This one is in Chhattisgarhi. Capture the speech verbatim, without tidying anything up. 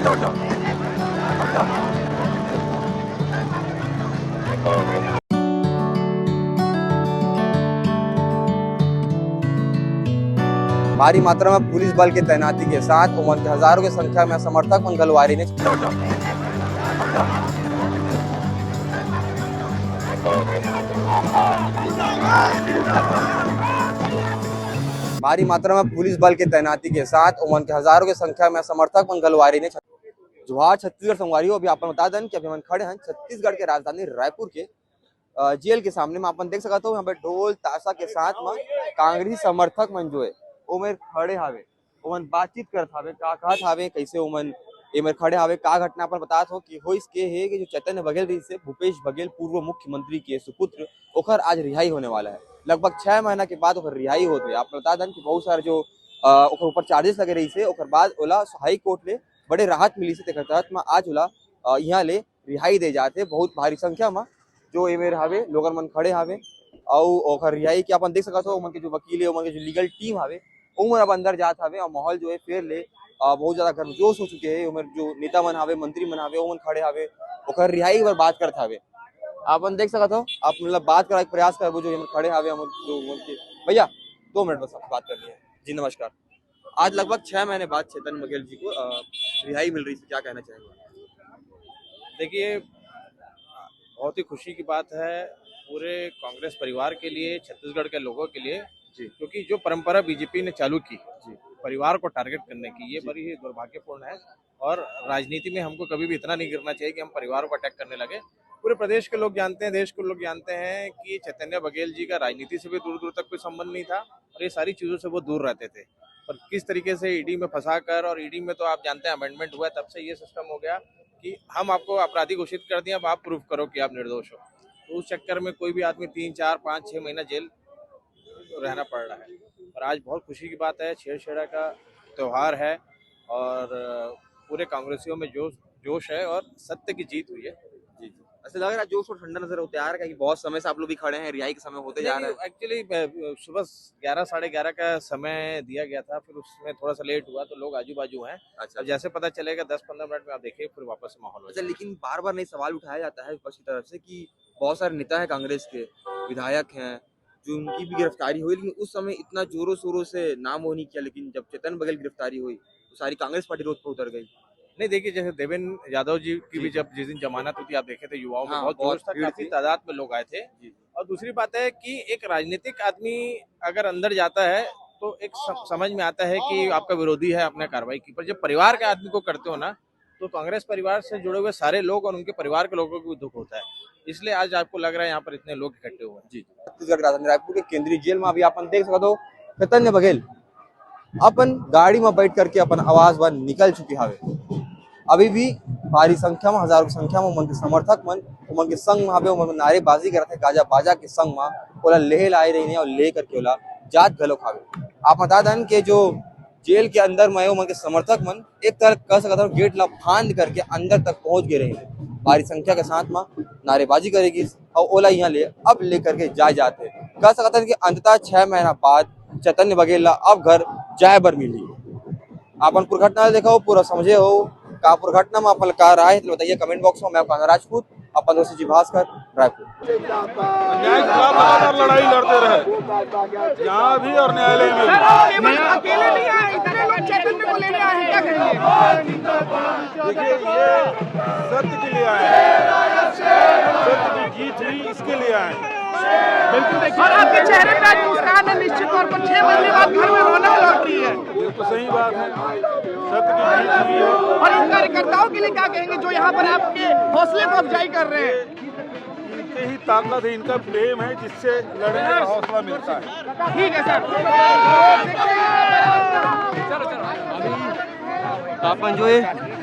भारी मात्रा में पुलिस बल के तैनाती के साथ ओमन के हजारों के संख्या में समर्थक मन घलो आ रहिन हे। भारी मात्रा में पुलिस बल के तैनाती के साथ ओमन के हजारों के संख्या में समर्थक मन घलो आ रहिन हे। जोहार छत्तीसगढ़ संगवारी हो, अभी आप मन बता देन कि अभी हमन खड़े हन छत्तीसगढ़ के राजधानी रायपुर के, अ, जेल के सामने में। आप मन देख सकत हो, यहाँ पे ढोल ताशा के साथ में कांग्रेसी समर्थक मन जो है, ओमेर खड़े हावे, ओमन बातचीत करत हावे, का कहत हावे, कैसे ओमन एमेर खड़े हावे, का घटना। आप मन बतात हो कि होइस के हे कि जो चैतन्य बघेल रहिस हे, भूपेश बघेल, पूर्व मुख्यमंत्री के सुपुत्र, ओकर आज रिहाई होने वाला है। लगभग छह महीना के बाद ओकर रिहाई होत हे। आप मन बता देन कि बहुत सारे जो, अ, ओकर ऊपर charges लगे रहिस हे, ओकर बाद ओला हाई कोर्ट ले बड़े राहत मिलिस हे, तेकर तहत म आज ओला, अ, इहाँ ले रिहाई दे जात हे। बहुत भारी संख्या म जो एमेर हावे, लोगन मन खड़े हावे, अउ ओकर रिहाई के अपन देख सकत हो, ओमन के जो वकील हे, ओमन के जो legal team हावे, ओमन अब अंदर जात हावे, अउ माहौल जो हे फेर ले, अ, बहुत ज्यादा गर्मजोश हो चुके हे। ओमन जो नेता मन हावे, मंत्री मन हावे, ओमन खड़े हावे, ओकर रिहाई बर बात करत हावे। आप मन देख सकत हो, आप मतलब बात कराए के प्रयास करबो, जो एमन खड़े हावे, हमन जो ओमन के, भैया, दो मिनट बस, आपसे बात करनी है। जी, नमस्कार। आज लगभग छह महीने बाद चेतन बघेल जी को, अ, रिहाई मिल रही है, क्या कहना चाहेंगे? देखिए, बहुत ही खुशी की बात है पूरे कांग्रेस परिवार के लिए, छत्तीसगढ़ के लोगों के लिए, जी। क्योंकि जो परंपरा बीजेपी ने चालू की, जी। परिवार को टारगेट करने की, ये जी। बड़ी ही दुर्भाग्यपूर्ण है। और राजनीति में हमको कभी भी इतना नहीं गिरना चाहिए कि हम परिवार को अटैक करने लगे। पूरे प्रदेश के लोग जानते हैं, देश के लोग जानते हैं कि चैतन्य बघेल जी का राजनीति से भी दूर दूर तक कोई संबंध नहीं था और ये सारी चीज़ों से वो दूर रहते थे। और किस तरीके से ईडी में फंसा कर, और ईडी में तो आप जानते हैं अमेंडमेंट हुआ है, तब से ये सिस्टम हो गया कि हम आपको अपराधी घोषित कर दिए, अब आप प्रूफ करो कि आप निर्दोष हो। तो उस चक्कर में कोई भी आदमी तीन, चार, पाँच, छः महीना जेल रहना पड़ रहा है। और आज बहुत खुशी की बात है, छेरछेरा का त्यौहार है और पूरे कांग्रेसियों में जोश, जोश है और सत्य की जीत हुई है। जी, जी। ऐसे लग रहा है जोश और ठंडा नजर होते आ रहा है, क्योंकि बहुत समय से आप लोग भी खड़े हैं, रिहाई का समय होते नहीं, जा रहा नहीं, है। एक्चुअली, अ, सुबह ग्यारह, साढ़े ग्यारह का समय दिया गया था, फिर उसमें थोड़ा सा लेट हुआ, तो लोग आजू बाजू हैं। अच्छा, अब अच्छा। जैसे पता चलेगा दस पन्द्रह मिनट में, आप देखिए, फिर वापस से माहौल हो अच्छा, जाएगा। लेकिन बार बार नहीं सवाल उठाया जाता है विपक्ष की तरफ से कि बहुत सारे नेता हैं कांग्रेस के, विधायक हैं, जो उनकी भी गिरफ्तारी हुई, लेकिन उस समय इतना जोरों शोरों से नाम वो नहीं किया, लेकिन जब चेतन बघेल गिरफ्तारी हुई, तो सारी कांग्रेस पार्टी रोड पर उतर गई। नहीं, देखिए, जैसे देवेंद्र यादव जी की जी, भी जी। जब जिस दिन जमानत हुई थी, आप देखे थे, युवाओं में हाँ, बहुत बहुत जोश था, भीड़ काफी थी। तादाद में लोग आए थे। जी, जी। और दूसरी बात है कि एक राजनीतिक आदमी अगर अंदर जाता है, तो एक सम-, समझ में आता है कि आपका विरोधी है, आपने कार्रवाई की, पर जब परिवार के आदमी को करते हो ना, तो कांग्रेस परिवार से जुड़े हुए सारे लोग और उनके परिवार के लोगों को भी दुख होता है, इसलिए आज आपको लग रहा है यहाँ पर इतने लोग इकट्ठे हुए हैं। जी, जी। छत्तीसगढ़ के राजधानी रायपुर के केंद्रीय जेल में अभी आप मन देख सकत हो, चैतन्य बघेल अपन गाड़ी में बैठ करके अपन आवास बर निकल चुके हावे। अभी भी भारी संख्या में, हजारों की संख्या में ओमन के समर्थक मन, ओमन के संग में हावे, ओमन नारेबाजी करत हे, गाजा बाजा के संग में ओला लेहे ला आए रहिन हे और ले करके ओला जात घलो हावे। आप बता देन के जो जेल के अंदर में हे, ओमन के समर्थक मन एक तरह कह सकत हन, गेट ला फांद करके अंदर तक पहुंच गए रहिन हे। भारी संख्या के साथ में नारेबाजी करे गिस और ओला इहाँ ले अब लेकर के जाए जात हे। कह सकत हन कि अंततः छह महीना बाद चैतन्य बघेल ला अब घर जाए बर मिलही। अपन पुरघटना ला देखा हो, पूरा समझे हो, का पुरघटना में अपन का राय हे, तो बताइए कमेंट बॉक्स में। मैं कान्हा राजपूत, अपन दोस्त जी भास्कर, रायपुर। अन्याय के खिलाफ लगातार लड़ाई लड़ते रहे, यहाँ भी और न्यायालय में भी। सर, आप केवल अकेले नहीं आए, इतने लोग चैतन्य को लेने आए हैं, क्या कहेंगे? देखिए, ये सत्य के लिए आए हैं, सत्य की जीत हुई, इसके लिए आए हैं। बिल्कुल, देखिए। और आपके चेहरे पे आज मुस्कान है, निश्चित तौर पर छह महीने बाद घर में रौनक लौट रही है। बिल्कुल सही बात है, सत्य की जीत हुई है। और इन कार्यकर्ताओं के लिए क्या कहेंगे जो यहाँ पर आपके हौसले को अफजाई कर रहे हैं? इनके ही ताकत है, इनका प्रेम है, जिससे लड़ने का हौसला मिलता है। ठीक है सर। तापमान जो है।